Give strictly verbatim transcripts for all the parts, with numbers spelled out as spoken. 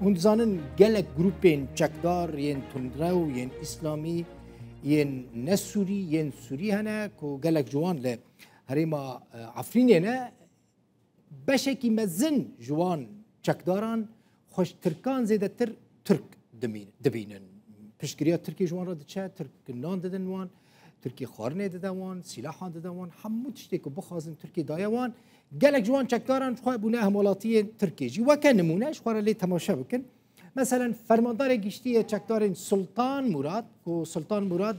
Hûn dizanin gelek grûpên çekdar yên tundrew, yên îslamî, yên ne sûrî, yên sûrî hene ku gelek ji wan li herêma, e, Efrînê ne. Beşekî mezin ji wan çekdaran xwe ji Tirkan zêdetir Tirk dimî-, dibînin. Piştgiriya Tirkê ji wan re diçe, Tirk nan didin wan, Tirkê xwarinê dide wan, sîlahan dide wan, hemû tiştê ku bixwazin Tirkê daye wan. Gelek ji wan çekdaran xwe bûne hemwelatiyên Tirkê jî. Weke nimûne ji xwe re lê temaşe bikin. Meselen, fermandarê giştî yê çekdarên Sultan Murad, ku Sultan Murad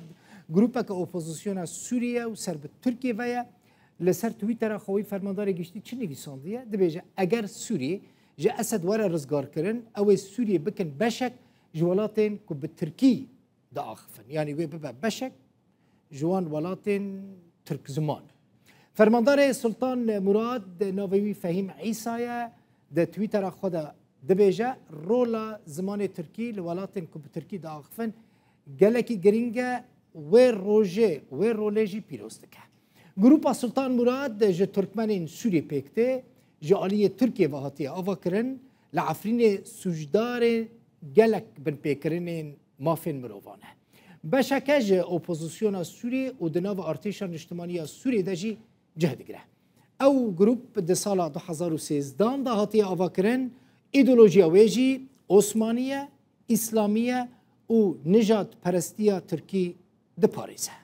grûpeke opozisyona Sûrî ye û ser bi Tirkê ve ye, li ser Twittera xwe wî fermandarê giştî çi nivîsandiye? Dibêje, eger Sûrî ji Esed were rizgarkirin, ew ê Sûriyê bikin beşek ji welatên ku bi Tirkî diaxifin. Yanî wê bibe beşek ji wan welatên Tirk ziman. Fermandarê Sultan Murad, navê wî Fehîm Îsa ye, di Twittera xwe de dibêje, rola zimanê Tirkî li welatên ku bi Tirkî diaxifin gelekî girîng e, wê rojê, wê rolê jî pîroz dike. Grûpa Sultan Murad ji Tirkmenên Sûrî pêk tê, ji aliyê Tirkiyê ve hatiye avakirin, li Efrînê sûcdarê gelek binpêkirinên mafên mirovan e. Beşeke ji opozisyona Sûrî û di nav artêşa niştimanî ya Sûrî de jî cih digire. Ew grûp di sala du hezar û sêzdehan de hatiye avakirin, îdeolojiya wê jî Osmanî ye, Îslamî ye û nijadperestiya Tirkî diparêze.